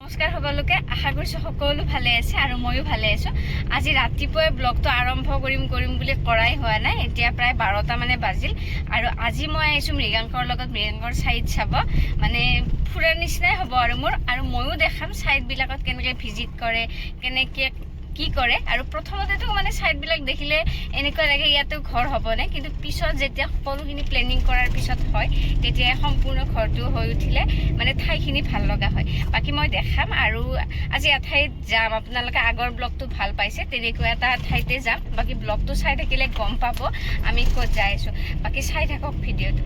নমস্কাৰ সকলোকে। আশা কৰিছোঁ সকলো ভালে আছে আৰু ময়ো ভালে আছোঁ। আজি ৰাতিপুৱাই ব্লগটো আৰম্ভ কৰিম কৰিম বুলি কৰাই হোৱা নাই। এতিয়া প্ৰায় 12টা মানে বাজিল আৰু আজি মই আহিছোঁ মৃগাংকৰ লগত মৃগাংকৰ চাইড চাব। মানে ফুৰাৰ নিচিনাই হ'ব আৰু মোৰ আৰু ময়ো দেখাম চাইডবিলাকত কেনেকৈ ভিজিট কৰে, কেনেকৈ কি কৰে। আৰু প্ৰথমতেতো মানে চাইডবিলাক দেখিলে এনেকুৱা লাগে ইয়াতো ঘৰ হ'বনে, কিন্তু পিছত যেতিয়া সকলোখিনি প্লেনিং কৰাৰ পিছত হয়, তেতিয়া সম্পূৰ্ণ ঘৰটো হৈ উঠিলে মানে ঠাইখিনি ভাল লগা হয়। বাকী মই দেখাম আৰু আজি এঠাইত যাম। আপোনালোকে আগৰ ব্লগটো ভাল পাইছে, তেনেকুৱা এটা ঠাইতে যাম। বাকী ব্লগটো চাই থাকিলে গম পাব আমি ক'ত যাই আছোঁ। বাকী চাই থাকক ভিডিঅ'টো।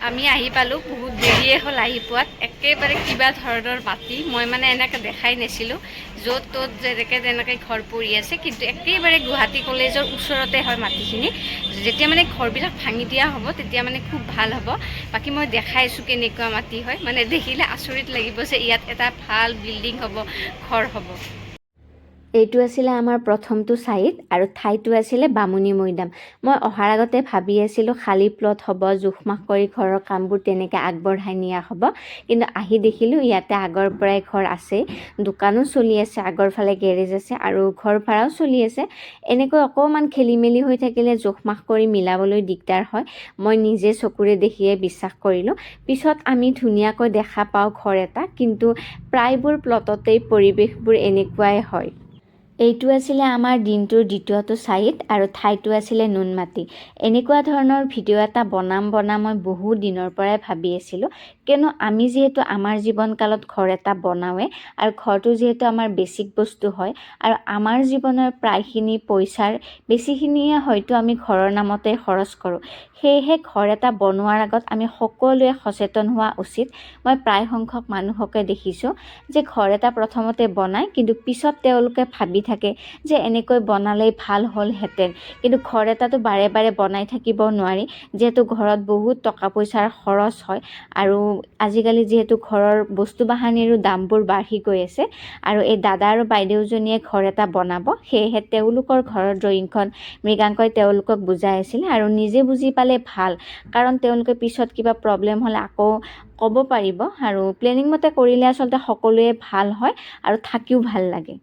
আমি আহি পালোঁ, বহুত দেৰিয়ে হ'ল আহি পোৱাত। একেবাৰে কিবা ধৰণৰ মাটি, মই মানে এনেকৈ দেখাই নাছিলোঁ। য'ত ত'ত যেনেকৈ তেনেকৈ ঘৰ পৰি আছে, কিন্তু একেবাৰে গুৱাহাটী কলেজৰ ওচৰতে হয় মাটিখিনি। যেতিয়া মানে ঘৰবিলাক ভাঙি দিয়া হ'ব, তেতিয়া মানে খুব ভাল হ'ব। বাকী মই দেখাইছোঁ কেনেকুৱা মাটি হয়। মানে দেখিলে আচৰিত লাগিব যে ইয়াত এটা ভাল বিল্ডিং হ'ব, ঘৰ হ'ব। এইটো আছিলে আমাৰ প্ৰথমটো ছাইট আৰু ঠাইটো আছিলে বামুণী মৈদাম। মই অহাৰ আগতে ভাবি আছিলোঁ খালী প্লট হ'ব, জোখ মাখ কৰি ঘৰৰ কামবোৰ তেনেকৈ আগবঢ়াই নিয়া হ'ব। কিন্তু আহি দেখিলোঁ ইয়াতে আগৰ পৰাই ঘৰ আছেই, দোকানো চলি আছে, আগৰ ফালে গেৰেজ আছে আৰু ঘৰ ভাড়াও চলি আছে। এনেকৈ অকণমান খেলি মেলি হৈ থাকিলে জোখ মাখ কৰি মিলাবলৈ দিগদাৰ হয়। মই নিজে চকুৰে দেখিয়ে বিশ্বাস কৰিলোঁ। পিছত আমি ধুনীয়াকৈ দেখা পাওঁ ঘৰ এটা, কিন্তু প্ৰায়বোৰ প্লটতেই পৰিৱেশবোৰ এনেকুৱাই হয়। এইটো আছিলে আমাৰ দিনটোৰ দ্বিতীয়টো ছাইট আৰু ঠাইটো আছিলে নুনমাটি। এনেকুৱা ধৰণৰ ভিডিঅ' এটা বনাম বনাম মই বহু দিনৰ পৰাই ভাবি আছিলোঁ, কিয়নো আমি যিহেতু আমাৰ জীৱনকালত ঘৰ এটা বনাওঁৱে আৰু ঘৰটো যিহেতু আমাৰ বেছিক বস্তু হয় আৰু আমাৰ জীৱনৰ প্ৰায়খিনি পইচাৰ বেছিখিনিয়ে হয়তো আমি ঘৰৰ নামতে খৰচ কৰোঁ। সেয়েহে ঘৰ এটা বনোৱাৰ আগত আমি সকলোৱে সচেতন হোৱা উচিত। মই প্ৰায় সংখ্যক মানুহকে দেখিছোঁ যে ঘৰ এটা প্ৰথমতে বনায়, কিন্তু পিছত তেওঁলোকে ভাবি থাকে যে এনেকৈ বনালেই ভাল হ'লহেঁতেন। কিন্তু ঘৰ এটাতো বাৰে বাৰে বনাই থাকিব নোৱাৰি, যিহেতু ঘৰত বহুত টকা পইচাৰ খৰচ হয় আৰু আজিকালি যিহেতু ঘৰৰ বস্তু বাহানিৰো দামবোৰ বাঢ়ি গৈ আছে। আৰু এই দাদা আৰু বাইদেউজনীয়ে ঘৰ এটা বনাব, সেয়েহে তেওঁলোকৰ ঘৰৰ ড্ৰয়িংখন মৃগাংকই তেওঁলোকক বুজাই আছিলে। আৰু নিজে বুজি পালে ভাল, কাৰণ তেওঁলোকে পিছত কিবা প্ৰব্লেম হ'লে আকৌ ক'ব পাৰিব। আৰু প্লেনিং মতে কৰিলে আচলতে সকলোৱে ভাল হয় আৰু থাকিও ভাল লাগে।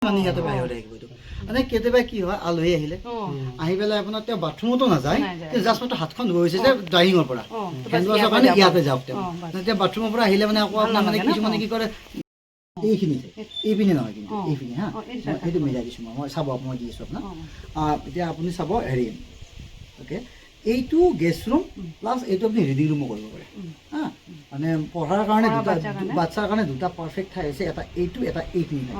মানে ইয়াতে বাহিৰতে আহিব এইটো। মানে কেতিয়াবা কি হয়, আলহী আহিলে, আহি পেলাই আপোনাৰ তেওঁ বাথৰুমতো নাযায়, তেওঁ জাষ্ট মাত্ৰ হাতখন ধুই হৈছে যে ডাইনিঙৰ পৰা হেণ্ড ৱাছৰ কাৰণে ইয়াতে যাওক তেওঁ। তেতিয়া বাথৰুমৰ পৰা আহিলে মানে আকৌ আপোনাৰ মানে কিছুমানে কি কৰে, এইখিনিতে, এইপিনে নহয় কিন্তু এইপিনে। হা, মই সেইটো মিলাই দিছোঁ। মই চাব, মই দি আছোঁ আপোনাক। এতিয়া আপুনি চাব হেৰি, অ'কে, এইটো গেষ্ট ৰুম প্লাছ এইটো আপুনি ৰিডিং ৰুমো কৰিব পাৰে। হা, মানে পঢ়াৰ কাৰণে দুটা, বাচ্ছাৰ কাৰণে দুটা পাৰফেক্ট ঠাই হৈছে, এটা এইটো, এটা এইখিনি ঠাই।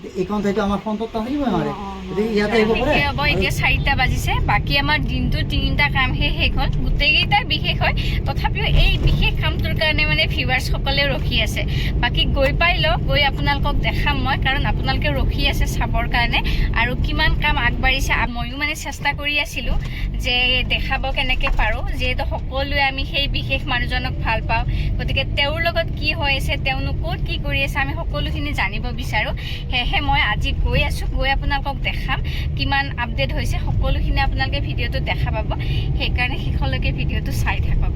এতিয়া এইখন ঠাইটো আমাৰ ফ্ৰণ্টত নাথাকিব নোৱাৰে, গতিকে ইয়াতে আহিব পাৰে। ঠিকে হ'ব। এতিয়া 4টা বাজিছে। বাকী আমাৰ দিনটোৰ তিনিটা কামহে শেষ হ'ল। গোটেইকেইটাই বিশেষ হয়, তথাপিও এই বিশেষ কামটোৰ কাৰণে মানে ভিউৱাৰ্ছসকলে ৰখি আছে। বাকী গৈ পাই লওঁ, গৈ আপোনালোকক দেখাম মই, কাৰণ আপোনালোকে ৰখি আছে চাবৰ কাৰণে আৰু কিমান কাম আগবাঢ়িছে। ময়ো মানে চেষ্টা কৰি আছিলোঁ যে দেখাব কেনেকৈ পাৰোঁ, যিহেতু সকলোৱে আমি সেই বিশেষ মানুহজনক ভাল পাওঁ। গতিকে তেওঁৰ লগত কি হৈ আছে, তেওঁনো ক'ত কি কৰি আছে, আমি সকলোখিনি জানিব বিচাৰোঁ। সেয়েহে মই আজি গৈ আছোঁ, গৈ আপোনালোকক দেখাম কিমান আপডেট হৈছে। সকলোখিনি আপোনালোকে ভিডিঅ'টোত দেখা পাব, সেইকাৰণে শেষলৈকে ভিডিঅ'টো চাই থাকক।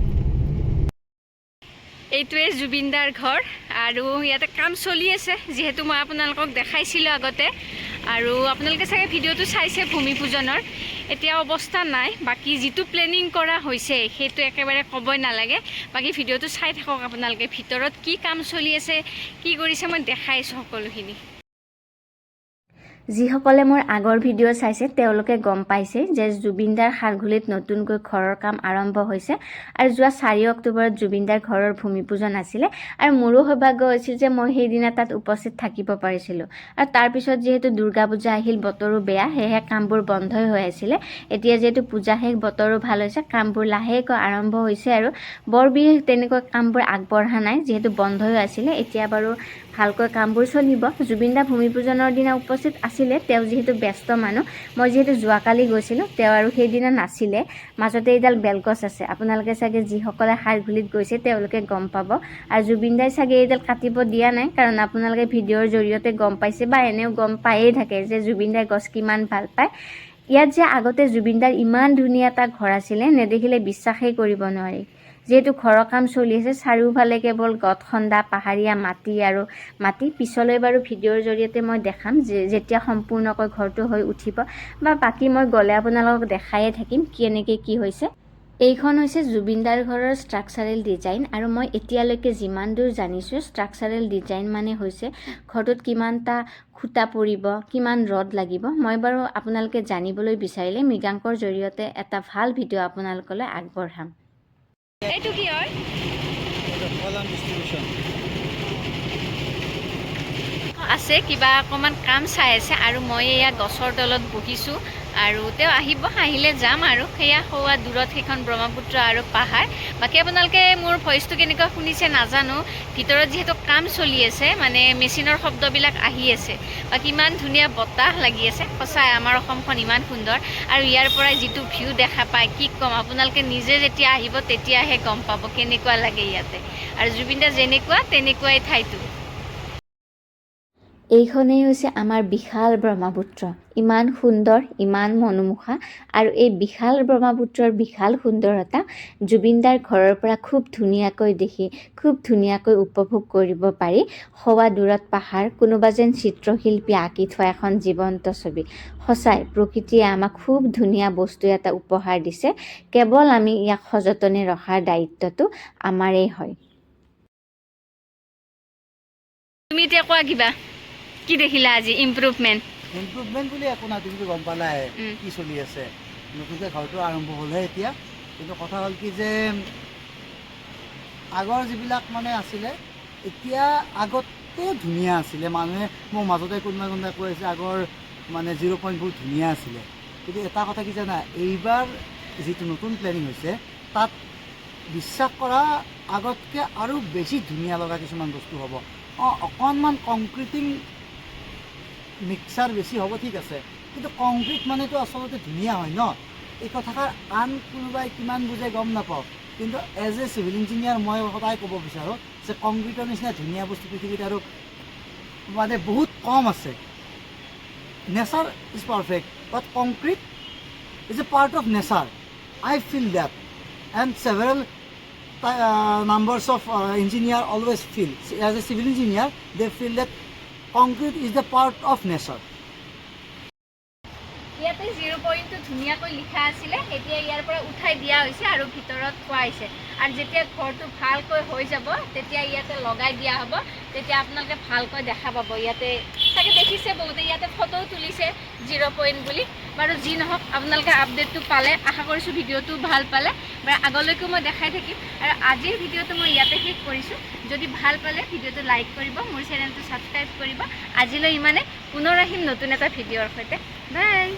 এইটোৱে জুবিনদাৰ ঘৰ আৰু ইয়াতে কাম চলি আছে, যিহেতু মই আপোনালোকক দেখাইছিলোঁ আগতে আৰু আপোনালোকে চাগে ভিডিঅ'টো চাইছে ভূমি পূজনৰ। এতিয়া অৱস্থা নাই, বাকী যিটো প্লেনিং কৰা হৈছে সেইটো একেবাৰে ক'বই নালাগে। বাকী ভিডিঅ'টো চাই থাকক আপোনালোকে, ভিতৰত কি কাম চলি আছে, কি কৰিছে, মই দেখাই আছোঁ সকলোখিনি। যিসকলে মোৰ আগৰ ভিডিঅ' চাইছে, তেওঁলোকে গম পাইছে যে জুবিনদাৰ খাৰঘুলিত নতুনকৈ ঘৰৰ কাম আৰম্ভ হৈছে আৰু যোৱা 4 অক্টোবৰত জুবিনদাৰ ঘৰৰ ভূমি পূজন আছিলে আৰু মোৰো সৌভাগ্য হৈছিল যে মই সেইদিনা তাত উপস্থিত থাকিব পাৰিছিলোঁ। আৰু তাৰপিছত যিহেতু দুৰ্গা পূজা আহিল, বতৰো বেয়া, সেয়েহে কামবোৰ বন্ধই হৈ আছিলে। এতিয়া যিহেতু পূজা শেষ, বতৰো ভাল হৈছে, কামবোৰ লাহেকৈ আৰম্ভ হৈছে আৰু বৰ বিশেষ তেনেকৈ কামবোৰ আগবঢ়া নাই, যিহেতু বন্ধই আছিলে। এতিয়া বাৰু ভালকৈ কামবোৰ চলিব। জুবিন দা ভূমি পূজনৰ দিনা উপস্থিত আছিলে, তেওঁ যিহেতু ব্যস্ত মানুহ। মই যিহেতু যোৱাকালি গৈছিলোঁ, তেওঁ আৰু সেইদিনা নাছিলে। মাজতে এইডাল বেলগছ আছে, আপোনালোকে চাগে যিসকলে খাৰঘুলিত গৈছে তেওঁলোকে গম পাব। আৰু জুবিন দাই চাগে এইডাল কাটিব দিয়া নাই, কাৰণ আপোনালোকে ভিডিঅ'ৰ জৰিয়তে গম পাইছে বা এনেও গম পায়েই থাকে যে জুবিন দাই গছ কিমান ভাল পায়। ইয়াত যে আগতে জুবিনদাৰ ইমান ধুনীয়া এটা ঘৰ আছিলে, নেদেখিলে বিশ্বাসেই কৰিব নোৱাৰি। যিহেতু ঘৰৰ কাম চলি আছে, চাৰিওফালে কেৱল গত খন্দা পাহাৰীয়া মাটি আৰু মাটি। পিছলৈ বাৰু ভিডিঅ'ৰ জৰিয়তে মই দেখাম যে যেতিয়া সম্পূৰ্ণকৈ ঘৰটো হৈ উঠিব বা বাকী মই গ'লে আপোনালোকক দেখায়ে থাকিম কেনেকৈ কি হৈছে। এইখন হৈছে জুবিনদাৰ ঘৰৰ ষ্ট্ৰাকচাৰেল ডিজাইন আৰু মই এতিয়ালৈকে যিমান দূৰ জানিছোঁ, ষ্ট্ৰাকচাৰেল ডিজাইন মানে হৈছে ঘৰটোত কিমানটা খুঁটা পৰিব, কিমান ৰড লাগিব। মই বাৰু আপোনালোকে জানিবলৈ বিচাৰিলে মৃগাংকৰ জৰিয়তে এটা ভাল ভিডিঅ' আপোনালোকলৈ আগবঢ়াম। এইটো কি হয়? Column distribution. আছে কিবা অকণমান কাম চাই আছে আৰু মই এয়া গছৰ তলত বহিছোঁ আৰু তেওঁ আহিব, আহিলে যাম। আৰু সেয়া সৌৱা দূৰত সেইখন ব্ৰহ্মপুত্ৰ আৰু পাহাৰ। বাকী আপোনালোকে মোৰ ভইচটো কেনেকুৱা শুনিছে নাজানো, ভিতৰত যিহেতু কাম চলি আছে, মানে মেচিনৰ শব্দবিলাক আহি আছে। বাকী ইমান ধুনীয়া বতাহ লাগি আছে। সঁচাই আমাৰ অসমখন ইমান সুন্দৰ আৰু ইয়াৰ পৰাই যিটো ভিউ দেখা পায়, কি ক'ম, আপোনালোকে নিজে যেতিয়া আহিব তেতিয়াহে গম পাব কেনেকুৱা লাগে ইয়াতে। আৰু জুবিন দা যেনেকুৱা তেনেকুৱাই ঠাইটো। এইখনেই হৈছে আমাৰ বিশাল ব্ৰহ্মপুত্ৰ। ইমান সুন্দৰ, ইমান মনোমোহা। আৰু এই বিশাল ব্ৰহ্মপুত্ৰৰ বিশাল সুন্দৰতা জুবিনদাৰ ঘৰৰ পৰা খুব ধুনীয়াকৈ দেখি, খুব ধুনীয়াকৈ উপভোগ কৰিব পাৰি। সৌৱা দূৰত পাহাৰ, কোনোবা যেন চিত্ৰশিল্পী আঁকি থোৱা এখন জীৱন্ত ছবি। সঁচাই প্ৰকৃতিয়ে আমাক খুব ধুনীয়া বস্তু এটা উপহাৰ দিছে। কেৱল আমি ইয়াক সযতনে ৰখাৰ দায়িত্বটো আমাৰেই হয়। তুমি এতিয়া কোৱা, কিবা কি দেখিলা আজি ইম্প্ৰুভমেণ্ট? ইম্প্ৰুভমেণ্ট বুলি একো নাই, তুমিতো গম পালাই কি চলি আছে। নতুনকৈ ঘৰটো আৰম্ভ হ'লহে এতিয়া। কিন্তু কথা হ'ল কি যে আগৰ যিবিলাক মানে আছিলে, এতিয়া আগতকৈ ধুনীয়া আছিলে। মানুহে মোক মাজতে কোনোবাই কোনোবাই কৈ আছে, আগৰ মানে জিৰ' পইণ্ট বহুত ধুনীয়া আছিলে। কিন্তু এটা কথা কি জানা, এইবাৰ যিটো নতুন প্লেনিং হৈছে, তাত বিশ্বাস কৰা, আগতকৈ আৰু বেছি ধুনীয়া লগা কিছুমান বস্তু হ'ব। অকণমান কংক্ৰিটিং মিক্সাৰ বেছি হ'ব, ঠিক আছে, কিন্তু কংক্ৰিট মানেতো আচলতে ধুনীয়া হয় ন। এই কথাষাৰ আন কোনোবাই কিমান বুজে গম নাপাওঁ, কিন্তু এজ এ চিভিল ইঞ্জিনিয়াৰ মই সদায় ক'ব বিচাৰোঁ যে কংক্ৰিটৰ নিচিনা ধুনীয়া বস্তু পৃথিৱীত আৰু মানে বহুত কম আছে। Nature is perfect, but concrete is a part of nature. I feel that, and several numbers of engineer always feel, as a civil engineer they feel that concrete is the part of nature. ইয়াতে zero' পইণ্টটো ধুনীয়াকৈ লিখা আছিলে, এতিয়া ইয়াৰ পৰা উঠাই দিয়া হৈছে আৰু ভিতৰত থোৱা হৈছে। আৰু যেতিয়া ঘৰটো ভালকৈ হৈ যাব, তেতিয়া ইয়াতে লগাই দিয়া হ'ব। তেতিয়া আপোনালোকে ভালকৈ দেখা পাব। ইয়াতে চাগে দেখিছে বহুতে, ইয়াতে ফটোও তুলিছে জিৰ' পইণ্ট বুলি। বাৰু যি নহওক, আপোনালোকে আপডেটটো পালে। আশা কৰিছোঁ ভিডিঅ'টো ভাল পালে। বাৰু আগলৈকো মই দেখাই থাকিম আৰু আজিৰ ভিডিঅ'টো মই ইয়াতে শেষ কৰিছোঁ। যদি ভাল পালে ভিডিঅ'টো লাইক কৰিব, মোৰ চেনেলটো ছাবস্ক্ৰাইব কৰিব। আজিলৈ ইমানে, পুনৰ আহিম নতুন এটা ভিডিঅ'ৰ সৈতে। বাই।